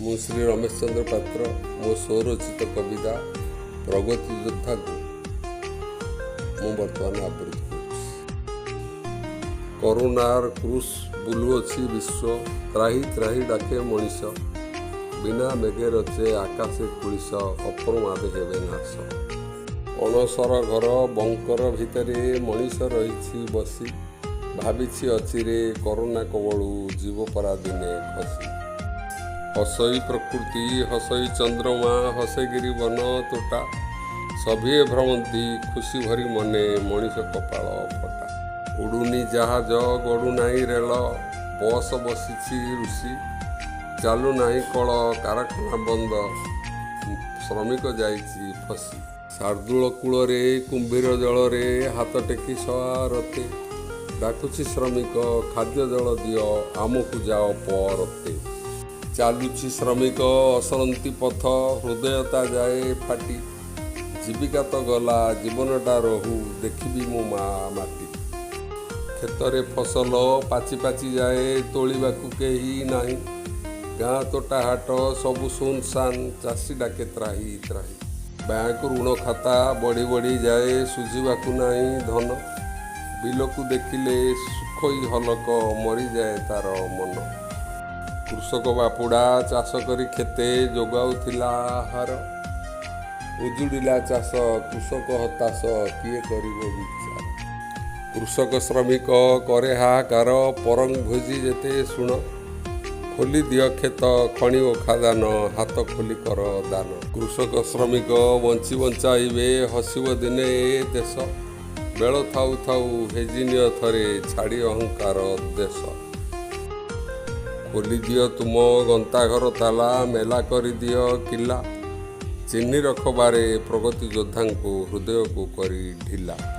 ମୁଁ ଶ୍ରୀ ରମେଶ ଚନ୍ଦ୍ର ପାତ୍ର ମୋ ସ୍ୱରଚିତ କବିତା ପ୍ରଗତି ଯୋଦ୍ଧାକୁ ମୁଁ ବର୍ତ୍ତମାନ ଆବୃତ୍ତି କରୁଛି। କରୁଣାର କ୍ରୁଶ ବୁଲୁଅଛି ବିଶ୍ୱ, ତ୍ରାହି ତ୍ରାହି ଡାକେ ମଣିଷ। ବିନା ମେଘେ ରଚେ ଆକାଶେ କୁଳିଶ, ଅପ୍ରମାଦେ ହେବେ ନାଶ। ଅଣସର ଘର ବଙ୍କର ଭିତରେ ମଣିଷ ରହିଛି ବସି, ଭାବିଛି ଅଚିରେ କରୋନା କବଳୁ ଯିବ ପରା ଦିନେ ଖସି। ହସଇ ପ୍ରକୃତି, ହସଇ ଚନ୍ଦ୍ରମା, ହସେ ଗିରି ବନ ତୋଟା। ସଭିଏ ଭ୍ରମନ୍ତି ଖୁସି ଭରି ମନେ, ମଣିଷ କପାଳ ଫଟା। ଉଡ଼ୁନି ଜାହାଜ, ଗଡ଼ୁନାହିଁ ରେଳ, ବସ ବସିଛି ରୁଷି। ଚାଲୁନାହିଁ କଳ, କାରଖାନା ବନ୍ଦ, ଶ୍ରମିକ ଯାଇଛି ଫସି। ଶାର୍ଦୁଳ କୂଳରେ କୁମ୍ଭୀର ଜଳରେ ହାତ ଟେକି ସଆରତେ, ଡାକୁଛି ଶ୍ରମିକ ଖାଦ୍ୟ ଜଳ ଦିଅ ଆମକୁ ଯାଅ ପରତେ। ଚାଲୁଛି ଶ୍ରମିକ ଅସରନ୍ତି ପଥ, ହୃଦୟ ତା ଯାଏ ଫାଟି। ଜୀବିକା ତ ଗଲା, ଜୀବନଟା ରହୁ, ଦେଖିବି ମୁଁ ମା ମାଟି। କ୍ଷେତରେ ଫସଲ ପାଚି ପାଚି ଯାଏ, ତୋଳିବାକୁ କେହି ନାହିଁ। ଗାଁ ତୋଟା ହାଟ ସବୁ ଶୂନଶାନ, ଚାଷୀ ଡାକେ ତ୍ରାହି ତ୍ରାହି। ବ୍ୟାଙ୍କ ଋଣ ଖାତା ବଢ଼ି ବଢ଼ି ଯାଏ, ଶୁଝିବାକୁ ନାହିଁ ଧନ। ବିଲକୁ ଦେଖିଲେ ଶୁଖଇ ହଲକ, ମରିଯାଏ ତାର ମନ। କୃଷକ ବାପୁଡ଼ା ଚାଷ କରି କ୍ଷେତେ ଯୋଗାଉଥିଲା ଆହାର। ଉଜୁଡ଼ିଲା ଚାଷ, କୃଷକ ହତାଶ, କିଏ କରିବ ବିଚାର? କୃଷକ ଶ୍ରମିକ କରେ ହାହାକାର, ପରଂ ଭୋଜି ଯେତେ ଶୁଣ। ଖୋଲି ଦିଅ କ୍ଷେତ ଖଣି ଓ ଖାଦାନ, ହାତ ଖୋଲି କର ଦାନ। କୃଷକ ଶ୍ରମିକ ବଞ୍ଚି ବଞ୍ଚାଇବେ, ହସିବ ଦିନେ ଏ ଦେଶ। ବେଳ ଥାଉ ଥାଉ ହେଜିନିଅ ଥରେ, ଛାଡ଼ି ଅହଙ୍କାର ଦେଶ। ଖୋଲିଦିଅ ତୁମ ଗନ୍ତାଘର ତାଲା, ମେଲା କରିଦିଅ କିଲା। ଚିହ୍ନି ରଖବାରେ ପ୍ରଗତି ଯୋଦ୍ଧାଙ୍କୁ, ହୃଦୟକୁ କରି ଢିଲା।